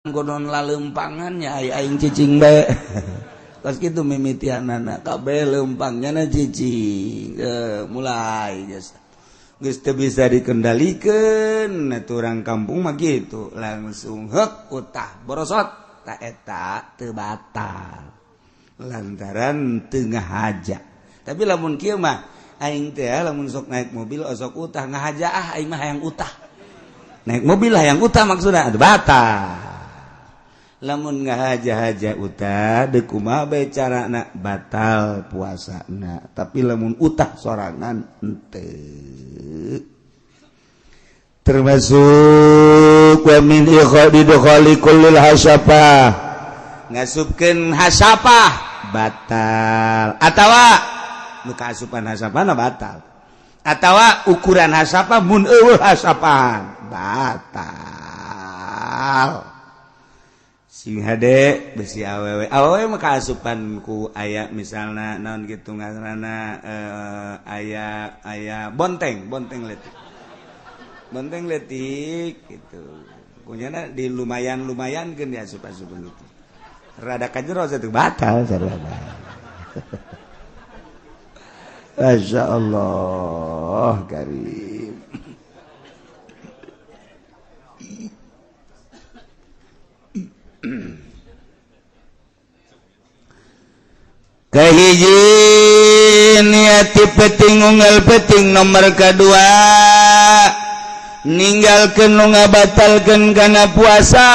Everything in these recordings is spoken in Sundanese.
Godon lalempangannya ay aing cicing bae. Pas kitu mimitianana kabeh lempangnya na cicing. Mulai geus. Geus teu bisa dikendalikeun atuh urang kampung mah kitu langsung heuk utah borosot ta eta teu batal. Lantaran teu ngahaja. Tapi lamun kieu mah aing teh lamun sok naik mobil osok utah ngahaja ah aing mah hayang utah. Naik mobil hayang utah maksudna atuh batal. Lamun ngahaja-haja utah deuk kumaha bae carana batal puasana, tapi lamun utah sorangan henteu. Termasuk wa min ikhadi kullil hasyafah, ngasupkeun hasyafah batal atawa nu kaasupan hasyafahna batal atawa ukuran hasyafah mun eueuh hasyafah batal. Sing hade besi awewe awewe mah kaasupan ku aya misalna naon kitu ngaranna aya aya bonteng bonteng leutik gitu kunyana di lumayan-lumayankeun diasup-asupan gitu rada ka jero satu batal sarua. Masya Allah karim. Kahiji niati peting unggal peting nomor kedua ninggalkeun nu ngabatalkeun kana puasa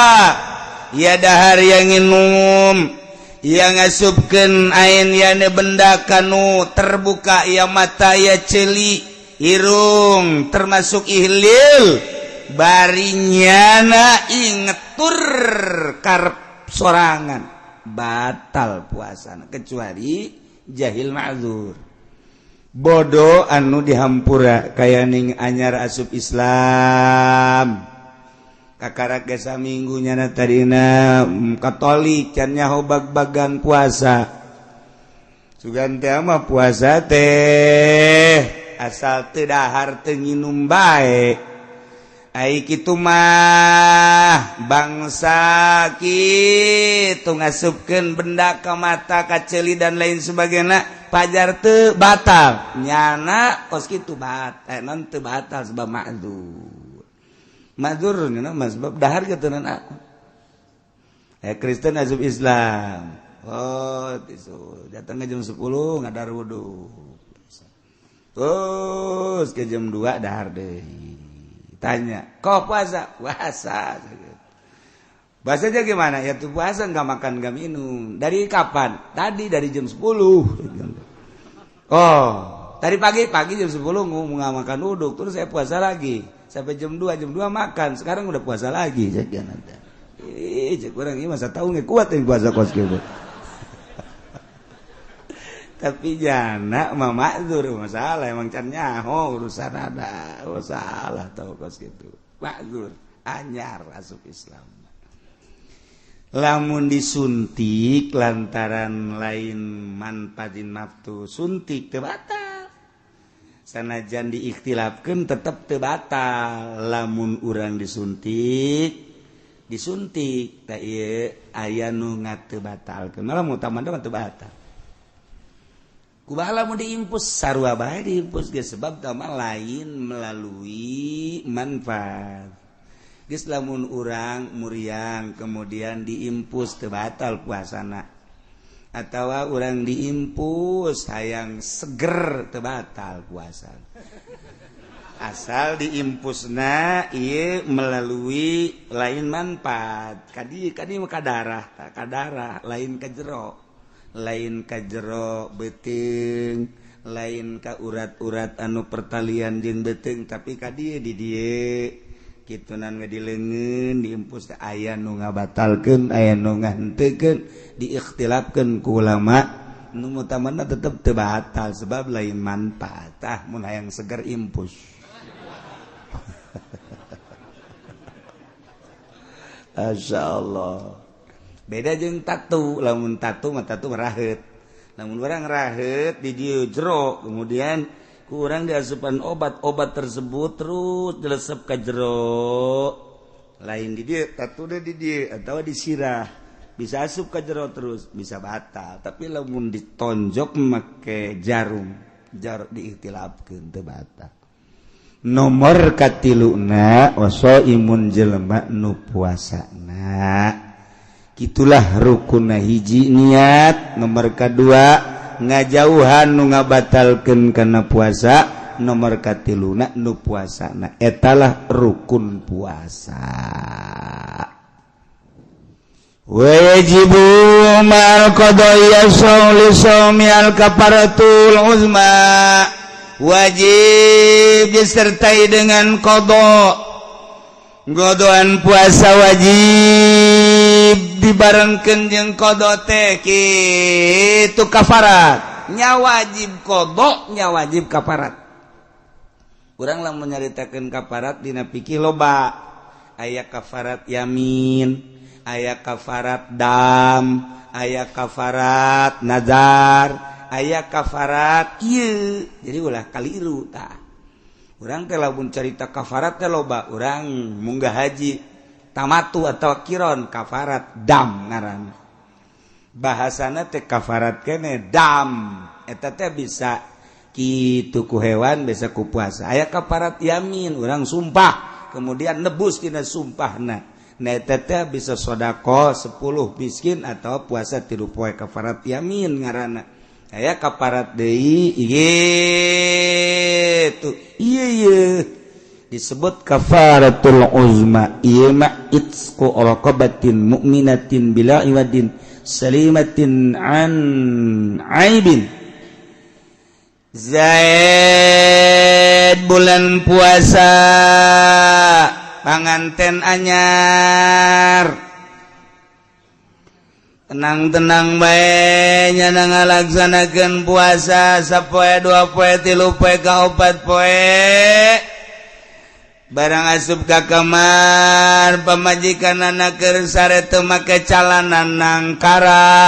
ya dahar yang nginum yang ngasupkeun ain yane benda kanu terbuka ya mata ya ceuli irung termasuk ihlil barinyana ingetur karep sorangan batal puasana kecuali jahil ma'dzur bodoh anu dihampura kaya ning anyar asup Islam kakarak ge saminggu nyana tadina Katolik can nyaho bag-bagan puasa sugan teh mah puasa teh asal teu dahar teu nginum bae. Ai kitu mah bangsa kitu ngasupkeun benda ka mata ka ceuli dan lain sebagainya pajar teu batal nyana kos kitu batal non teu batal sebab ma'dzur ma'dzur nya mah sebab dahar ketunan aku Kristen asup Islam oh tisu datang ke jam 10 ngadar wudu terus ke jam 2 dahar deui. Tanya, kok puasa? Puasa. Bahasanya gimana? Ya tuh puasa nggak makan nggak minum. Dari kapan? Tadi dari jam 10. Oh, tadi pagi-pagi jam 10 nggak makan uduk, terus saya puasa lagi sampai jam 2, jam 2 makan. Sekarang udah puasa lagi. Ih, cek orang ini masa tahu nggak kuat yang puasa kos gitu. Tapi jana mah makdzur masalah emang can nyaho urusan ada masalah tau kos gitu makdzur anyar asup Islam. Lamun disuntik lantaran lain manfatin naftu suntik teu batal sanajan diikhtilafkeun tetep teu batal. Lamun urang disuntik disuntik tah ieu aya nu ngateu batalkeun malah mutaman mah teu batal. Kumaha lamun diimpus sarua bae diimpus geus sebab tama lain melalui manfaat. Geus lamun urang muriang kemudian diimpus teu batal puasana. Atawa urang diimpus hayang seger teu batal puasana. Asal diimpusna ieu melalui lain manfaat. Kadi kadi mah ka darah, ka darah lain ka jero. Lain ka jero beuteung, lain ka urat-urat anu pertalian jeung beuteung, tapi ka dieu di dieu kitunan ge dileungeun diimpus aya nu ngabatalkeun aya nu ngahenteukeun diikhtilafkeun ku ulama nu mutamana tetep teu batal sebab lain manfaat tah mun hayang seger impus. Masyaallah. Beda jeung tatu, lamun tatu mah tatu raheut. Lamun urang raheut di dieu jero, kemudian ku urang diasupan obat-obat tersebut terus dilesep ka jero. Lain di dieu, tatuna di dieu atawa di sirah. Bisa asup ka jero terus, bisa batal. Tapi lamun ditonjok make jarum, jarum diikhtilafkeun teu batal. Nomor katiluna wasaimun jelema nu puasana. Kitulah rukunna hiji niat, nomor kadua ngajauhan nu ngabatalkeun kana puasa, nomor katiluna nu puasana. Etalah rukun puasa. Wajibu ma'al qada'i shauli shaumi al-kafaratul uzma. Wajib disertai dengan qada. Godoan puasa wajib dibarengkeun jeung qada teh kitu kafarat. Nya wajib qada, nya wajib kafarat. Urang lamun nyaritakeun kafarat dina fikih loba. Aya kafarat yamin, aya kafarat dam, aya kafarat nazar, aya kafarat ieu. Jadi ulah kaliru tah. Urang teh lamun carita kafarat teh loba, urang munggah haji tamatu atau kiron kafarat dam ngaranna. Bahasana teh kafarat kene dam. Eta teh bisa kitu ku hewan, bisa ku puasa. Aya kafarat yamin, urang sumpah kemudian nebus tina sumpahna. Nah eta teh bisa sedekah 10 miskin atau puasa 3 poe, kafarat yamin ngaranna. Aya kafarat deui gitu. Ieu ieu disebut kafaratul uzma. Ieu mah itqu raqabatin mu'minatin bila iwadin salimatin an aibin. Zaid bulan puasa panganten anyar, tenang-tenang bae nyana ngalaksanakeun puasa sapoe, 2 poe, 3 poe, ka 4 poe. Barang asup ka kamar pamajikan anak keur sare teu make calana nangkarak.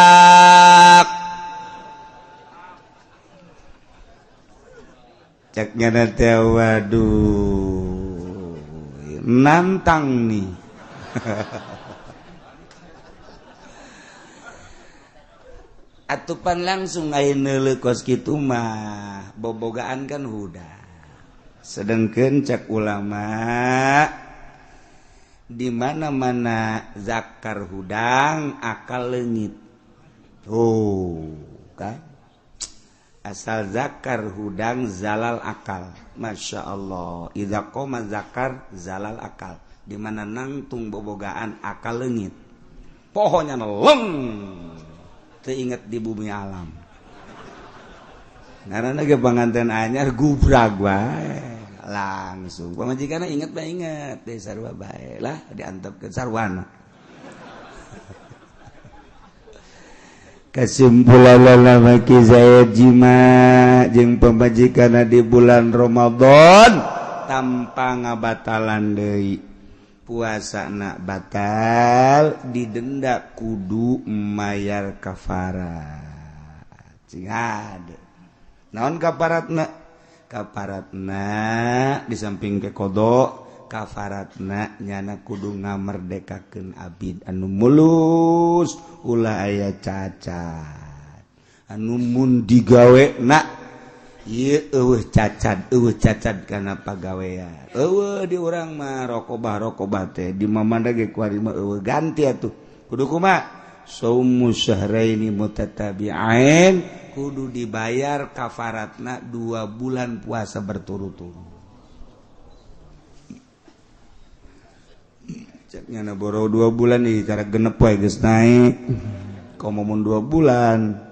Cek nyana teh waduh nantang nih. Atupan langsung aya neuleuh kos kitu mah bobogaan kan huda. Sedengkeun cek ulama di mana-mana zakar hudang akal leungit. Oh, kan? Asal zakar hudang zalal akal. Masya Allah. Idza qoma zakar zalal akal. Di mana nangtung bobogaan akal leungit. Pohonya leng. Teingat di bumi alam. Karena ge panganten anyar gubrag wae langsung. Pamajikanna inget bae inget deh sarua bae lah diantepkeun sarwana. Kesimpulan maki Zaid jima jeung pamajikanna di bulan Ramadan tanpa ngabatalan deui. Puasa nak batal didenda kudu mayar kafarat. Cing hade. Naon kafaratna? Kafaratna di samping ke qada, kafaratna nyana kudu ngamerdekakeun abid anu mulus ulah aya cacat. Anu mun digawe na ieu eueuh cacat kana pagawean. Eueuh di urang mah rokobah teh di mamanda ge kuari mah eueuh ganti atuh. Kudu kumaha? Saumu syahraini mutatabi'ain, kudu dibayar kafaratna 2 bulan puasa berturut-turut. Cek nyana boro 2 bulan nih cara genep wae geus naik. Komo mun 2 bulan.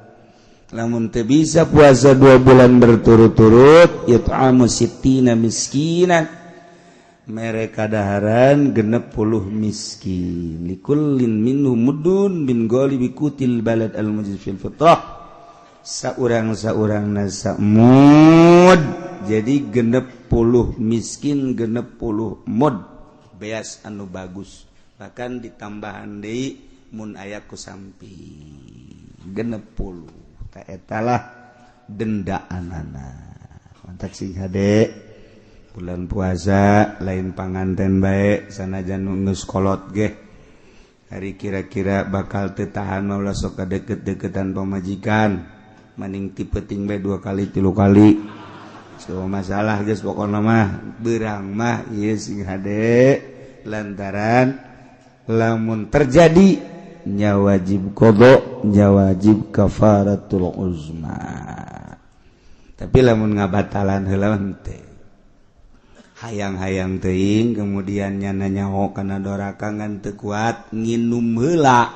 Lamun teu bisa puasa 2 bulan berturut-turut, it'amu sittina miskinan, mereka daharan 60 miskin, likullin minhum mudun min ghalibi qutil balad al mujiz fil fitrah. Saurang-saurang nasa mud, jadi 60 miskin 60 mud, beas anu bagus, bahkan ditambahan deui mun aya ku samping 60. Etalah dendaanana. Mantap sing hade. Bulan puasa lain panganten bae sanajan nu geus kolot ge. Hari kira-kira bakal teu tahan mah ulah sok deket-deketan pamajikan. Maning ti peuting bae 2 kali 3 kali. So masalah geus pokona mah beurang mah ieu sing hade lantaran lamun terjadi nya wajib qada, nya wajib kafaratul uzma. Tapi lamun ngabatalan heula teh hayang-hayang teuing kemudian nyana nyaho kana doraka ngan teu kuat nginum heula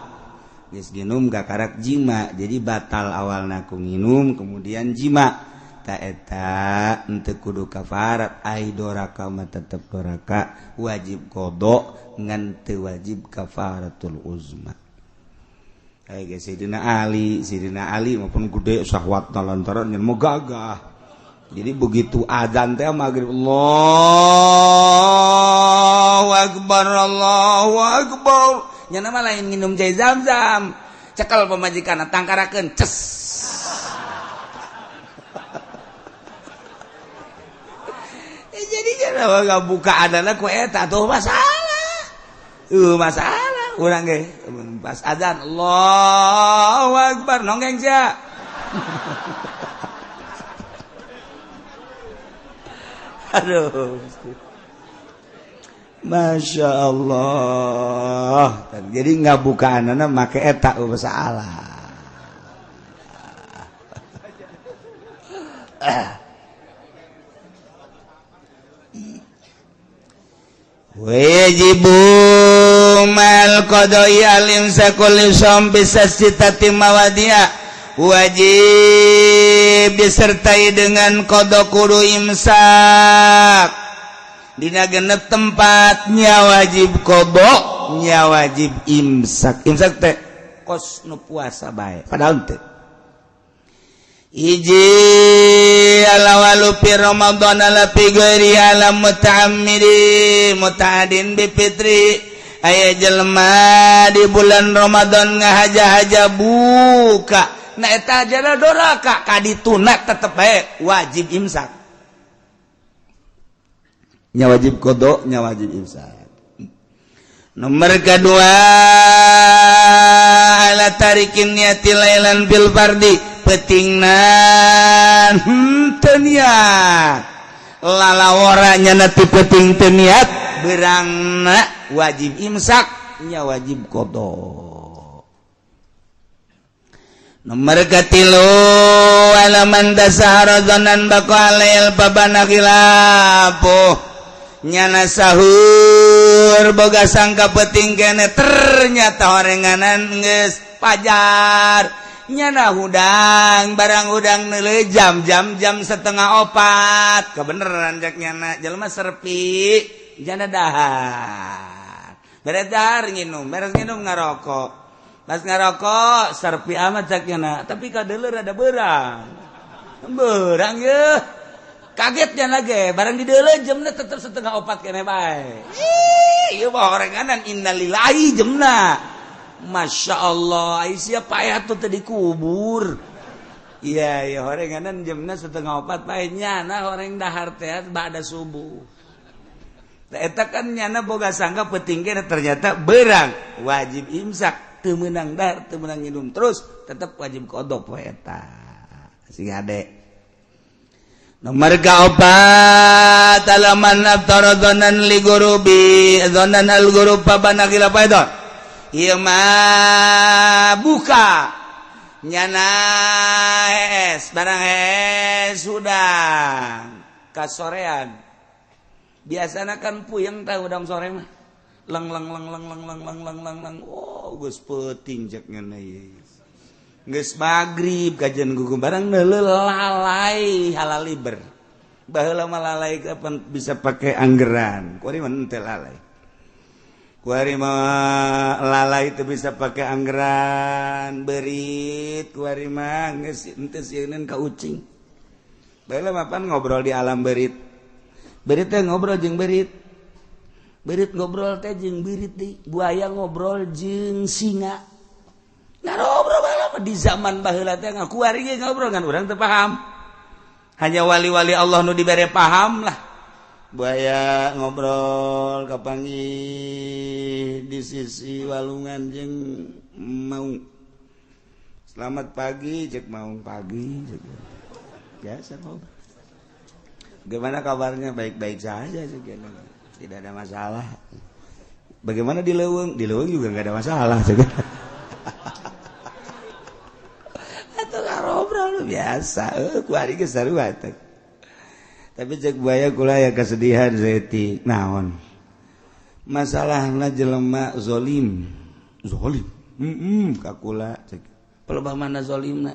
geus nginum kakarak jima jadi batal awalna ku nginum kemudian jima ta eta henteu kudu kafarat ai doraka mah tetep doraka wajib qada ngan teu wajib kafaratul uzma. Ai ge Sayyidina Ali maupun gede syahwatna lantaran nyen mau gagah. Jadi begitu azan teh maghrib Allahu akbar Allahu akbar. Nya mah lain nginum cai Zam-zam. Cekel pamajikanna tangkarakeun ces. Jadi nya buka adana ku eta tuh masalah. Masalah urang ge pas azan Allahu akbar nonggeng sia. Aduh, Masya Allah. Jadi nggak buka anak make eta masalah. Wajibu mal qada'i al-imsakul lisam bisasitati mawadia. Wajib disertai dengan qada kudu imsak dina genep tempatnya wajib qada nya wajib imsak. Imsak teh kos nu puasa bae padahal teh hiji alawalu fi Ramadan ala fi ghairi ala muta'ammidi muta'adin bi fitri aya jelema di bulan Ramadan ngahaja-haja buka. Nah eta jana doraka kadituna tetep bae wajib imsak. Nya wajib qada, nya wajib imsak. Nomor kedua ala tarikin niati lailan bil fardi peutingna henteu niat. Lalawara nya ti peuting teu niat beurangna wajib imsak, nya wajib qada. Nomor katilu alaman dasahara dzanan baqa alail babana khilafuh nyana sahur boga sangka peuting kene ternyata horenganan geus pajar nyana hudang barang hudang neuleuh jam 3:30 kebeneran cek nyana jelema serpi jana dahar beres dahar nginum beres nginum ngarokok. Pas ngarokok serpi amat caknya tapi kadeuleur ada berang. Berang ye. Kagetnya lagi barang di deuleu jamna tetep 3:30 kene bae. Ih, ieu mah horenganan innalillahi jamna. Masya Allah, ai sia payah tuh teu dikubur. Iya, iya horenganan jamna 3:30 bae nyana horeng dahar teh ba'da subuh. Eta kan nyana boga sangka peuting kene ternyata berang wajib imsak. Teu meunang dahar, teu meunang nginum terus tetep wajib qada poe eta. Sing hade. Nomor kaopat alaman aftara dzanan li gurubi dzanan al gurub babana khilaf aidon. Ieu mah buka nyana hees barang hees hudang kasorean. Biasana kan puyeng tah hudang sore mah. Lang lang lang lang lang lang lang lang lang lang. Oh, geus peuting cek ngeunah ieu. Geus magrib kajian gugu barang neuleuh lalai halaliber. Baheula mah lalai kapan bisa pakai anggeran. Kuari mah henteu lalai. Kuari mah lalai teu bisa pakai anggeran, beurit kuari mah geus henteu sieuneun ka ucing. Baheula mah pan ngobrol di alam beurit. Beurit teh ngobrol jeung beurit. Beurit ngobrol teh jeung beurit deui, buaya ngobrol jeung singa. Ngarobrol baheula di zaman baheula teh ngakuari ge ngobrol ngan urang teu paham. Hanya wali-wali Allah nu dibere paham lah. Buaya ngobrol kapanggih di sisi walungan jeung mau. Selamat pagi cek mau pagi cek. Biasa ngobrol. Gimana kabarnya? Baik-baik saja cek. Tidak ada masalah. Bagaimana di leuweung? Di leuweung juga nggak ada masalah cek. Atau ngobrol biasa, ku ari geus sarua teh. Tapi cek buaya kula ya kesedihan saeutik. Naon? Masalahna jelema zolim. Zolim. Ka kula cek. Pelebah mana zolimna?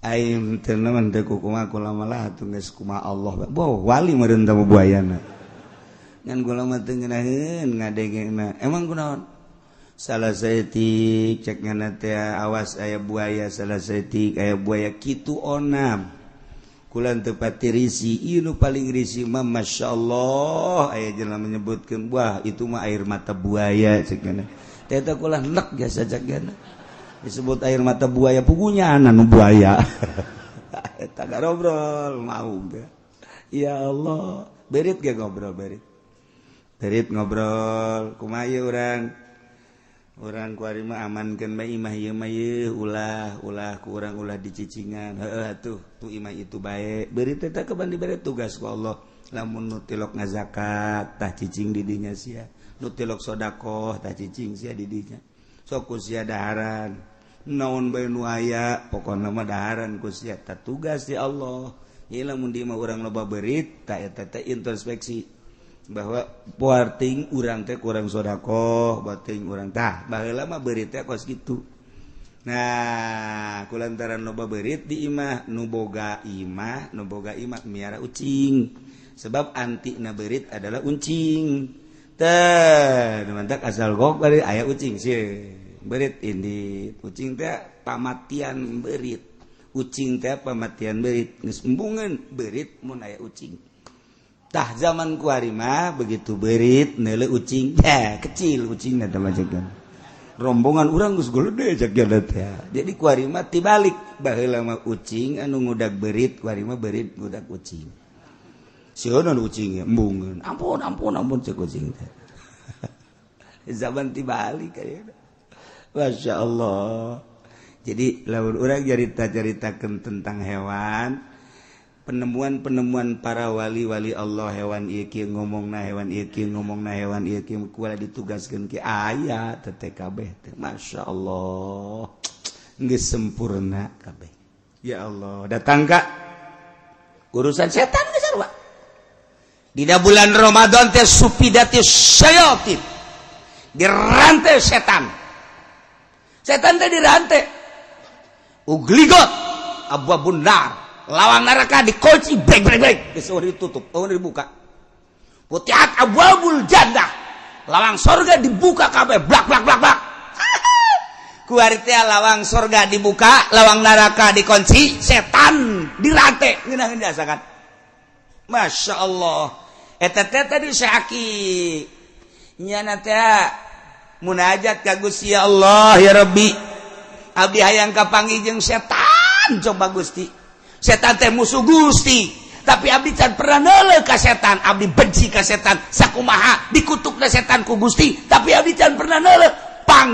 Aing teu naon teu kumaha kula malah atuh geus kumaha Allah. Boh, wali meureun teh buayana. Ngan kula mah teu ngeunaheun ngadengena. Emang kunaon? Salah saeutik cek ngana teh awas aya buaya, salah saeutik aya buaya kitu onam. Kula teu pati risi, ieu nu paling risi mah masyaallah aya jelema menyebutkeun wah itu mah air mata buaya cek ngana. Teh eta kula nek jasa cek ngana. Disebut air mata buaya pugunya nu buaya. Eta ngobrol mau ge. Ya Allah, berit ge ngobrol berit. Berit ngobrol kumaha ieu urang? Urang kuari mah amankeun bae imah ieu mah ieu ulah ulah ku urang ulah dicicingan. Heueuh atuh tu imah itu bae. Beurit teh kapan dibere tugas ku Allah. Lamun nu tilok ngazakat tah cicing di dinya sia. Nu tilok sedekah tah cicing sia di dinya. Sok ku sia daharan. Naon bae nu aya pokona mah daharan ku sia tah tugas di Allah. Ieu lamun di imah urang loba beurit tah eta teh introspeksi. Bahwa poarting urang teh kurang sodakoh, bating urang tah baheula mah beurit teh kos kitu. Nah, kulantaran loba beurit di imah, nu boga imah, nu boga imah miara ucing. Sebab anti na beurit adalah uncing. Teh, nu mantak asal gok bari aya ucing sih. Beurit indit, ucing teh pamatian beurit. Ucing teh pamatian beurit, geus embungeun beurit mun aya ucing. Tah zaman kuari mah begitu berit neule ucing kecil ucingna teh majegan. Rombongan urang geus gede cek teh. Jadi kuari mah tibalik baheula mah ucing anu ngudag berit, kuari mah berit ngudag ucing. Sieun ucing embungeun. Ampun ampun ampun cek ucing teh. Zaman tibalik ayeuna. Masya Allah. Jadi lamun urang carita-caritakeun tentang hewan, penemuan-penemuan para wali-wali Allah hewan ieu kieu ngomongna hewan ieu kieu ngomongna hewan ieu kieu kuala ditugaskeun ke aya teh kabeh teh masyaallah geus sempurna kabeh. Ya Allah datang ka urusan setan geus sarua. Dina bulan Ramadan teh supidati syayatin dirantai setan. Setan teh dirantai ugligot abwabun nar, lawang neraka dikunci brek brek brek geus ditutup, oh dibuka. Putihat abwabul jannah, lawang sorga dibuka kabeh blak blak blak blak. Kuari teh lawang sorga dibuka, lawang neraka dikunci, setan dirantai ngeunaheun diasakan. Masya Allah. Eta teh tadi syaki nyana teh munajat ka Gusti ya Allah ya Rabbi, abdi hayang kapanggih jeung setan coba Gusti. Setan teh musuh Gusti, tapi abdi can pernah neuleuh ka setan, abdi benci ka setan, sakumaha dikutukna setan ku Gusti, tapi abdi can pernah neuleuh. Pang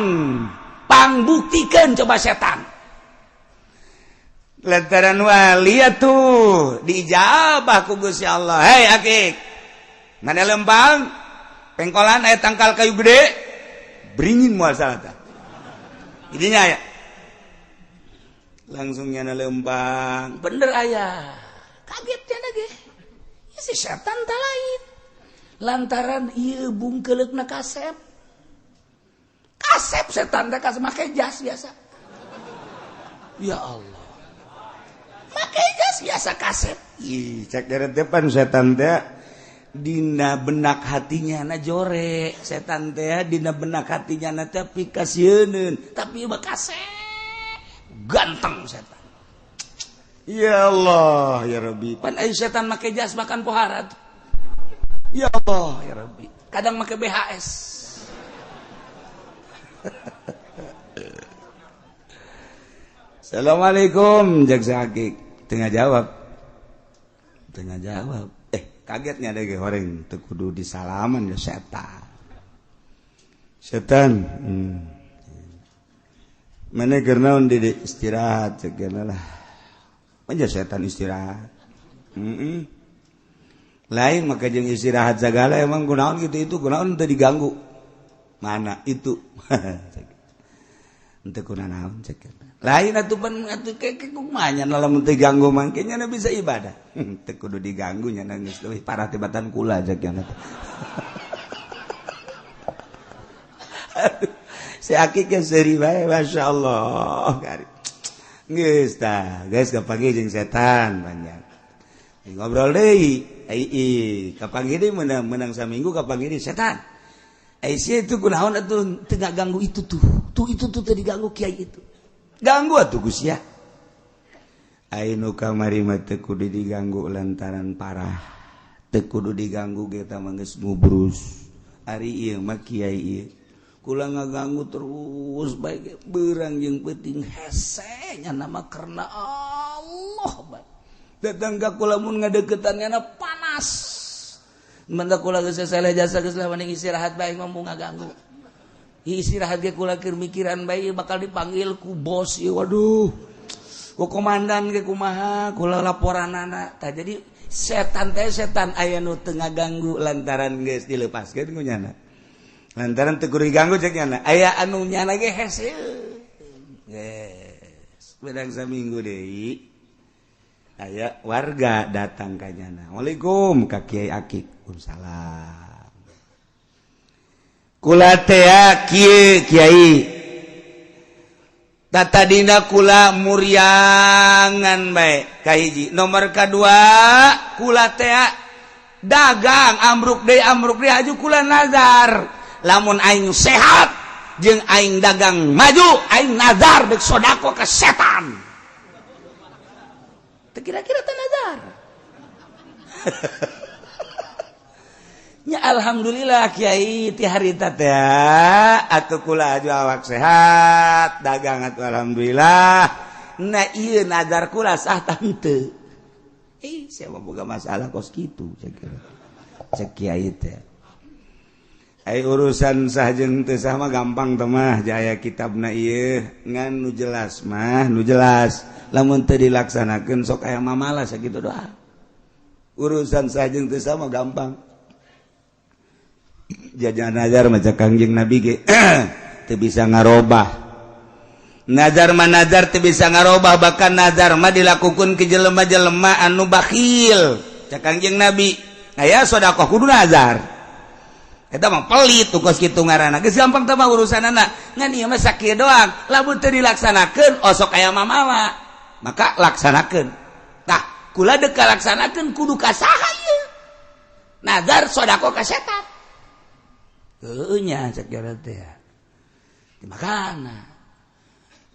pang buktikeun coba setan. Lantaran wali atuh diijabah ku Gusti Allah. Hei akik, mana lempang pengkolan aya tangkal kayu gede, beringin moal salah tah. Idinya aya. Langsung nyana lembang bener ayah kaget nyana ge si setan tak lain lantaran ieu bungkeuleukna kasep kasep setan teh kasep make jas biasa. Ya Allah make jas biasa kasep. Ih cek dari depan setan teh dina benak hatinya na jore setan teh dina benak hatinya na teh pikasieun tapi mah kasep ganteng setan. Ya Allah ya Rabbi, pan aya setan make jas makan pohara tuh. Ya Allah ya Rabbi, kadang make BHS. Assalamualaikum jaksa hakik. Tengah jawab. Tengah jawab. Kagetnya ada ge horeng teu kudu disalaman ya setan. Setan. Mana keur naon di istirahat cek lah. Manja setan istirahat. Lain maka jeung istirahat segala emang kunaon gitu itu kunaon teu diganggu. Mana itu? Henteu kunanaon cek. Lain atuh pan atuh ke kumaha nya lamun teu ganggu mangke nya bisa ibadah. Teu kudu diganggu nya geus leuwih parah tibatan kula cek nya. Si Akik ge seuri bae masyaallah. Geus tah, geus kapanggih jeung setan banyak. Ngobrol deui, ai kapanggih deui menang saminggu kapanggih deui setan. Ai sia itu kunaon atuh teu ganggu itu tuh. Tuh itu tuh teu diganggu kiai itu. Ganggu atuh Gus ya. Ai nu kamari mah teu kudu diganggu lantaran parah. Teu kudu diganggu ge tah mah geus ngubrus. Ari ieu mah kiai ieu. Kula ngaganggu terus bae beurang jeung peuting hese nya nama karena Allah bae. Datang ka kula mun ngadeukeutan nya panas. Mantap kula geus seleh jasa geus lah mending istirahat bae ngomong ngaganggu. Istirahat ge kula keur mikiran bae bakal dipanggil ku bos ieu waduh. Ku komandan ge kumaha kula laporanana. Tah jadi setan teh setan aya nu teu ngaganggu lantaran geus dilepaskeun ku nyana. Lantaran teu kudu diganggu cek nyana. Aya anu nyana ge hese. Geus bedang saminggu deui. Aya warga datang ka nyana. Waalaikum ka Kiai Akik. Waalaikumsalam. Kula tea kieu Kiai. Tatadina kula muriangan bae kahiji. Nomor kadua kula tea dagang amruk deui aju kula nazar. Lamun aing sehat jeung aing dagang maju aing nazar deuk sodako ka setan. Teu kira-kira teh nazar. Nya alhamdulillah kiai ti harita teh atuh kula aju awak sehat dagang atuh alhamdulillah. Nah ieu nazar kula sah tah henteu. Ih sia mah boga masalah kos kitu cek cek kiai teh. Ai urusan sah jeung teu sah mah gampang teh mah jaya kitabna ieu ngan nu jelas mah nu jelas lamun teu dilaksanakeun sok aya mamala sakitu doa. Urusan sah jeung teu sah mah gampang. Jajan nazar mah cek Kangjeng Nabi ge teu bisa ngarobah. Nazar mah nazar teu bisa ngarobah bahkan nazar mah dilakukeun ke jelema-jelema anu bakhil. Cek Kangjeng Nabi aya sedekah kudu nazar. Eta mah pelit tuh kos kitu ngaranna. Geus gampang teh mah urusanana. Ngan ieu mah sakieu doang. Lamun teu dilaksanakeun osok aya mamala. Maka laksanakeun. Tah, kula deuk kalaksanakeun kudu ka saha ieu? Nazar sedekah ka setan. Heueuh nya cek gara teh. Dimakana.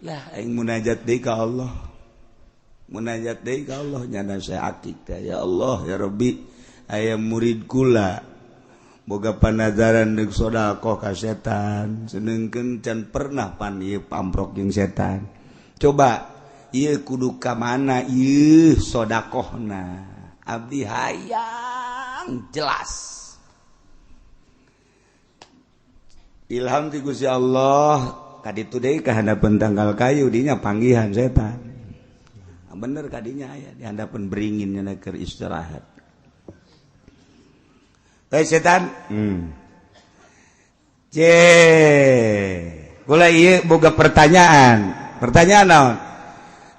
Lah aing munajat deui ka Allah. Munajat deui ka Allah nyana saya akik teh. Ya Allah ya Rabbi aya murid kula boga panazaran deuk sedekah ka setan sedengkeun can pernah pan ieu pamprok jeung setan. Coba ieu kudu ka mana ieu sedekahna? Abdi hayang jelas. Ilham ti Gusti Allah kaditu deui ka handapeun tangkal kayu dinya panggihan setan. Bener kadinya aya di handapeun beringin nya keur istirahat. Hei setan. Kula ieu boga pertanyaan. Pertanyaan naon?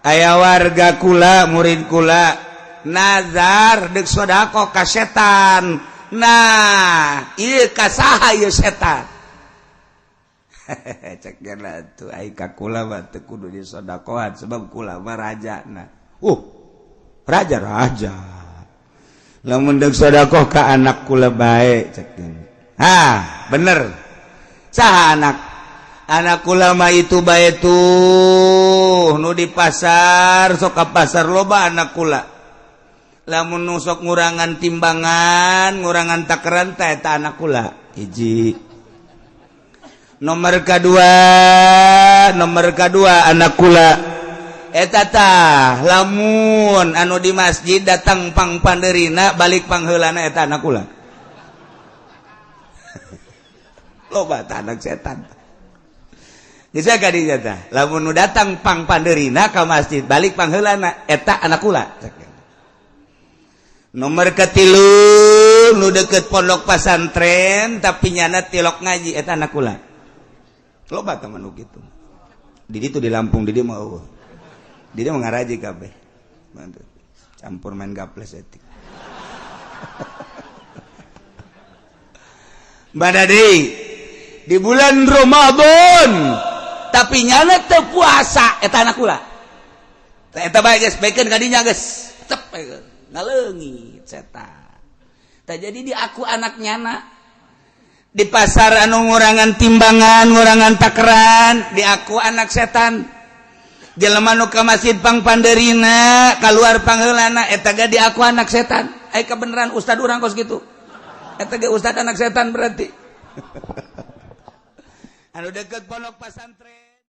Aya warga kula, murid kula nazar deuk sedekah ka setan. Nah, ieu ka saha ieu setan? Cek geuna atuh ai ka kula mah teu kudu disodakohan sebab kula mah rajana. Raja-raja. Lamun deuk sedekah ka anak kula bae cek. Ha, bener. Saha anak? Anak kula mah itu bae tuh nu di pasar sok ka pasar loba anak kula. Lamun nu sok ngurangan timbangan, ngurangan takaran teh eta anak kula. Hiji. Nomor kedua anak kula. Eta tah lamun anu di masjid datang pang panderina balik pangheulana, eta anak kula. Loba tah anak setan. Bisa kadinya tah, lamun nu datang pang panderina ka masjid balik pangheulana, eta anak kula. Nomor ketilu, nu deket pondok pasantren tapi nyana tilok ngaji, eta anak kula. Loba tah nu kitu. Di ditu di Lampung, di dieu mah eueuh. Di dieu mah ngaraji kabeh. Campur main gaples etik. Badadi di bulan Ramadan tapi nyana teu puasa, eta anak kula. Eta bae geus bekeun kadinya geus cep ngaleungit setan. Tah, jadi di aku anak nyana di pasar anu ngurangan timbangan, ngurangan takeran, di aku anak setan. Jelema nu ka masjid pang panderina keluar pangheulana, eta ge di aku anak setan. Ai kebenaran ustad urang kos kitu, eta ge ustad anak setan berarti. Anu deket pondok pasantren.